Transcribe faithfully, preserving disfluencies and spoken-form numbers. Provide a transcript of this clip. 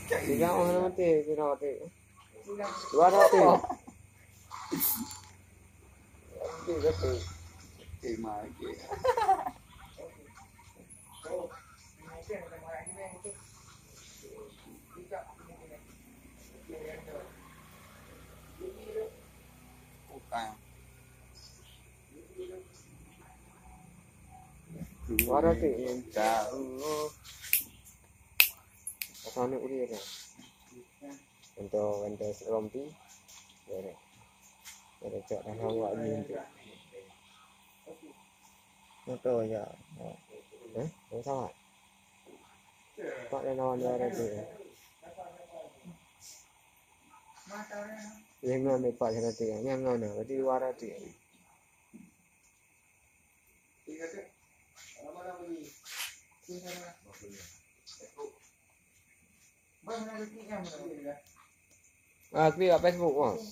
Tiga orang mati, tiga mati. Dua mati. Terima kasih. Bukan. Suara tu. Minta Allah. Pasal ni boleh dah. Untuk, untuk serompi. Ya dah. Ada cak dah awak ni tu. Motor ya. Eh, yang sama. Pak dah lawan dua ratus. Jangan dekat sana tu. Jangan, berarti dua ratus. Ah, klik kat Facebook, bos.